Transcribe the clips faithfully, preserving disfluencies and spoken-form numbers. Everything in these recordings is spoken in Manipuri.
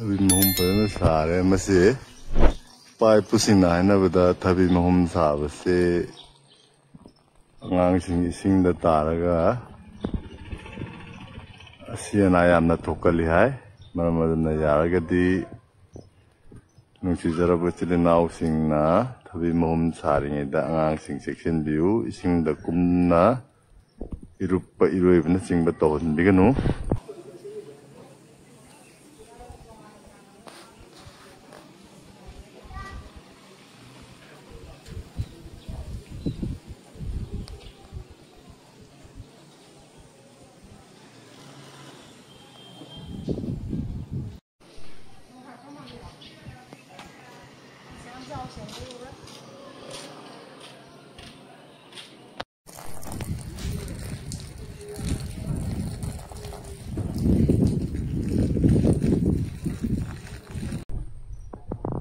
ꯊꯕꯤ ꯃꯍꯨꯝ ꯐꯖꯅ ꯁꯥꯔꯦ꯫ ꯃꯁꯤ ꯏꯄꯥ ꯏꯄꯨꯁꯤꯡꯅ ꯍꯥꯏꯅꯕꯗ ꯊꯕꯤ ꯃꯍꯨꯝ ꯁꯥꯕꯁꯤ ꯑꯉꯥꯡꯁꯤꯡ ꯏꯁꯤꯡꯗ ꯇꯥꯔꯒ ꯑꯁꯤ ꯑꯅꯥ ꯌꯥꯝꯅ ꯊꯣꯛꯀꯜꯂꯤ ꯍꯥꯏ꯫ ꯃꯔꯝ ꯑꯗꯨꯅ ꯌꯥꯔꯒꯗꯤ ꯅꯨꯡꯁꯤꯖꯔꯕ ꯏꯆꯤꯜ ꯏꯅꯥꯎꯁꯤꯡꯅ ꯊꯕꯤ ꯃꯍꯨꯝ ꯁꯥꯔꯤꯉꯩꯗ ꯑꯉꯥꯡꯁꯤꯡ ꯆꯦꯛꯁꯤꯟꯕꯤꯌꯨ꯫ ꯏꯁꯤꯡꯗ ꯀꯨꯝꯅ ꯏꯔꯨꯞꯄ ꯏꯔꯣꯏꯕꯅꯆꯤꯡꯕ ꯇꯧꯍꯟꯕꯤꯒꯅꯨ꯫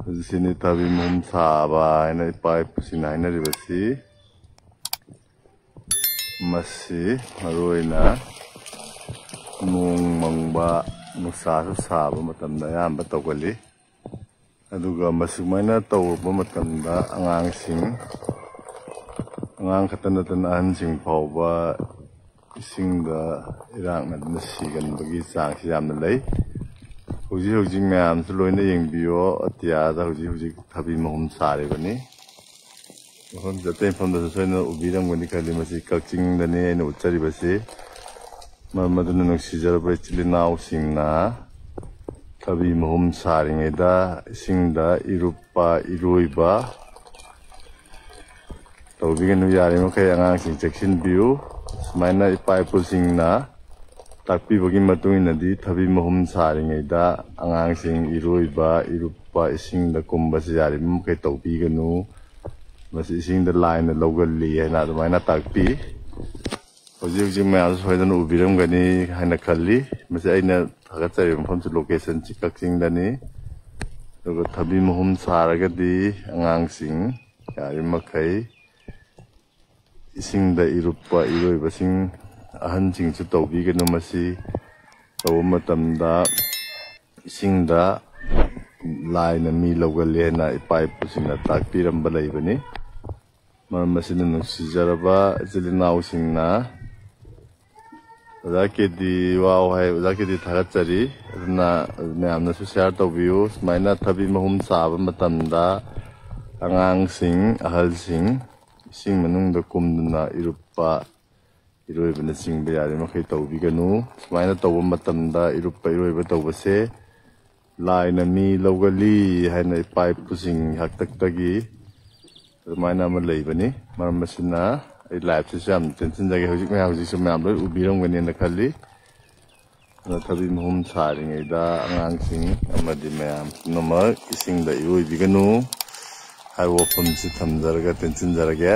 ꯍꯧꯖꯤꯛꯁꯤꯅꯤ ꯊꯕꯤ ꯃꯍꯨꯝ ꯁꯥꯕ ꯍꯥꯏꯅ ꯏꯄꯥ ꯏꯄꯨꯁꯤꯡꯅ ꯍꯥꯏꯅꯔꯤꯕꯁꯤ꯫ ꯃꯁꯤ ꯃꯔꯨꯑꯣꯏꯅ ꯅꯣꯡ ꯃꯪꯕ, ꯅꯨꯡꯁꯥꯁꯨ ꯁꯥꯕ ꯃꯇꯝꯗ ꯑꯌꯥꯝꯕ ꯇꯧꯒꯜꯂꯤ꯫ ꯑꯗꯨꯒ ꯃꯁꯨꯃꯥꯏꯅ ꯇꯧꯔꯨꯕ ꯃꯇꯝꯗ ꯑꯉꯥꯡꯁꯤꯡ, ꯑꯉꯥꯡ ꯈꯛꯇ ꯅꯠꯇꯅ ꯑꯍꯟꯁꯤꯡ ꯐꯥꯎꯕ ꯏꯁꯤꯡꯗ ꯏꯔꯥꯛꯅꯗꯨꯅ ꯁꯤꯒꯟꯕꯒꯤ ꯆꯥꯡꯁꯤ ꯌꯥꯝꯅ ꯂꯩ꯫ ꯍꯧꯖꯤꯛ ꯍꯧꯖꯤꯛ ꯃꯌꯥꯝꯁꯨ ꯂꯣꯏꯅ ꯌꯦꯡꯕꯤꯌꯣ, ꯑꯇꯤꯌꯥꯗ ꯍꯧꯖꯤꯛ ꯍꯧꯖꯤꯛ ꯊꯕꯤ ꯃꯍꯨꯝ ꯁꯥꯔꯤꯕꯅꯤ꯫ ꯃꯐꯝꯁꯤꯗ, ꯑꯇꯩ ꯃꯐꯝꯗꯁꯨ ꯁꯣꯏꯗꯅ ꯎꯕꯤꯔꯝꯒꯅꯤ ꯈꯜꯂꯤ꯫ ꯃꯁꯤ ꯀꯛꯆꯤꯡꯗꯅꯤ ꯑꯩꯅ ꯎꯠꯆꯔꯤꯕꯁꯤ꯫ ꯃꯔꯝ ꯑꯗꯨꯅ ꯅꯨꯡꯁꯤꯖꯔꯕ ꯏꯆꯤꯜ ꯏꯅꯥꯎꯁꯤꯡꯅ ꯊꯕꯤ ꯃꯍꯨꯝ ꯁꯥꯔꯤꯉꯩꯗ ꯏꯁꯤꯡꯗ ꯏꯔꯨꯞꯄ, ꯏꯔꯣꯏꯕ ꯇꯧꯕꯤꯒꯅꯨ꯫ ꯌꯥꯔꯤꯃꯈꯩ ꯑꯉꯥꯡꯁꯤꯡ ꯆꯦꯛꯁꯤꯟꯕꯤꯌꯨ꯫ ꯁꯨꯃꯥꯏꯅ ꯏꯄꯥ ꯏꯄꯨꯁꯤꯡꯅ ꯇꯥꯛꯄꯤꯕꯒꯤ ꯃꯇꯨꯡ ꯏꯟꯅꯗꯤ ꯊꯕꯤ ꯃꯍꯨꯝ ꯁꯥꯔꯤꯉꯩꯗ ꯑꯉꯥꯡꯁꯤꯡ ꯏꯔꯣꯏꯕ, ꯏꯔꯨꯞꯄ, ꯏꯁꯤꯡꯗ ꯀꯨꯝꯕꯁꯤ ꯌꯥꯔꯤꯕ ꯃꯈꯩ ꯇꯧꯕꯤꯒꯅꯨ꯫ ꯃꯁꯤ ꯏꯁꯤꯡꯗ ꯂꯥꯏꯅ ꯂꯧꯒꯜꯂꯤ ꯍꯥꯏꯅ ꯑꯗꯨꯃꯥꯏꯅ ꯇꯥꯛꯄꯤ꯫ ꯍꯧꯖꯤꯛ ꯍꯧꯖꯤꯛ ꯃꯌꯥꯝꯁꯨ ꯁꯣꯏꯗꯅ ꯎꯕꯤꯔꯝꯒꯅꯤ ꯍꯥꯏꯅ ꯈꯜꯂꯤ꯫ ꯃꯁꯤ ꯑꯩꯅ ꯊꯥꯒꯠꯆꯔꯤꯕ ꯃꯐꯝꯁꯤ, ꯂꯣꯀꯦꯁꯟꯁꯤ ꯀꯛꯆꯤꯡꯗꯅꯤ꯫ ꯑꯗꯨꯒ ꯊꯕꯤ ꯃꯍꯨꯝ ꯁꯥꯔꯒꯗꯤ ꯑꯉꯥꯡꯁꯤꯡ ꯌꯥꯔꯤꯕꯃꯈꯩ ꯏꯁꯤꯡꯗ ꯏꯔꯨꯞꯄ ꯏꯔꯣꯏꯕꯁꯤꯡ, ꯑꯍꯟꯁꯤꯡꯁꯨ ꯇꯧꯕꯤꯒꯅꯨ꯫ ꯃꯁꯤ ꯇꯧꯕ ꯃꯇꯝꯗ ꯏꯁꯤꯡꯗ ꯂꯥꯏꯅ ꯃꯤ ꯂꯧꯒꯜꯂꯤ ꯍꯥꯏꯅ ꯏꯄꯥ ꯏꯄꯨꯁꯤꯡꯅ ꯇꯥꯛꯄꯤꯔꯝꯕ ꯂꯩꯕꯅꯤ꯫ ꯃꯔꯝ ꯑꯁꯤꯅ ꯅꯨꯡꯁꯤꯖꯔꯕ ꯏꯆꯤꯜ ꯏꯅꯥꯎꯁꯤꯡꯅ ꯑꯣꯖꯥ ꯀꯦ ꯗꯤ ꯋꯥꯎ ꯍꯥꯏ, ꯑꯣꯖꯥ ꯀꯦ ꯗꯤ ꯊꯥꯒꯠꯆꯔꯤ꯫ ꯑꯗꯨꯅ ꯃꯌꯥꯝꯅꯁꯨ ꯁꯤꯌꯥꯔ ꯇꯧꯕꯤꯌꯨ꯫ ꯁꯨꯃꯥꯏꯅ ꯊꯕꯤ ꯃꯍꯨꯝ ꯆꯥꯕ ꯃꯇꯝꯗ ꯑꯉꯥꯡꯁꯤꯡ, ꯑꯍꯜꯁꯤꯡ ꯏꯁꯤꯡ ꯃꯅꯨꯡꯗ ꯀꯨꯝꯗꯨꯅ ꯏꯔꯨꯞꯄ, ꯏꯔꯣꯏꯕꯅꯆꯤꯡꯕ ꯌꯥꯔꯤꯃꯈꯩ ꯇꯧꯕꯤꯒꯅꯨ꯫ ꯁꯨꯃꯥꯏꯅ ꯇꯧꯕ ꯃꯇꯝꯗ ꯏꯔꯨꯞꯄ ꯏꯔꯣꯏꯕ ꯇꯧꯕꯁꯦ ꯂꯥꯏꯅ ꯃꯤ ꯂꯧꯒꯜꯂꯤ ꯍꯥꯏꯅ ꯏꯄꯥ ꯏꯄꯨꯁꯤꯡ ꯍꯥꯛꯇꯛꯇꯒꯤ ꯑꯗꯨꯃꯥꯏꯅ ꯑꯃ ꯂꯩꯕꯅꯤ꯫ ꯃꯔꯝ ꯑꯁꯤꯅ ꯑꯩ ꯂꯥꯏꯐꯁꯤꯁꯨ ꯌꯥꯝ ꯇꯦꯟꯁꯤꯟꯖꯒꯦ꯫ ꯍꯧꯖꯤꯛ ꯃꯌꯥꯝ, ꯍꯧꯖꯤꯛꯁꯨ ꯃꯌꯥꯝ ꯂꯣꯏ ꯎꯕꯤꯔꯝꯒꯅꯤꯅ ꯈꯜꯂꯤ꯫ ꯑꯗꯨꯅ ꯊꯕꯤ ꯃꯍꯨꯝ ꯁꯥꯔꯤꯉꯩꯗ ꯑꯉꯥꯡꯁꯤꯡ ꯑꯃꯗꯤ ꯃꯌꯥꯝ ꯄꯨꯝꯅꯃꯛ ꯏꯁꯤꯡꯗ ꯏꯔꯣꯏꯕꯤꯒꯅꯨ ꯍꯥꯏꯕ ꯋꯥꯐꯝꯁꯤ ꯊꯝꯖꯔꯒ ꯇꯦꯟꯁꯤꯟꯖꯔꯒꯦ꯫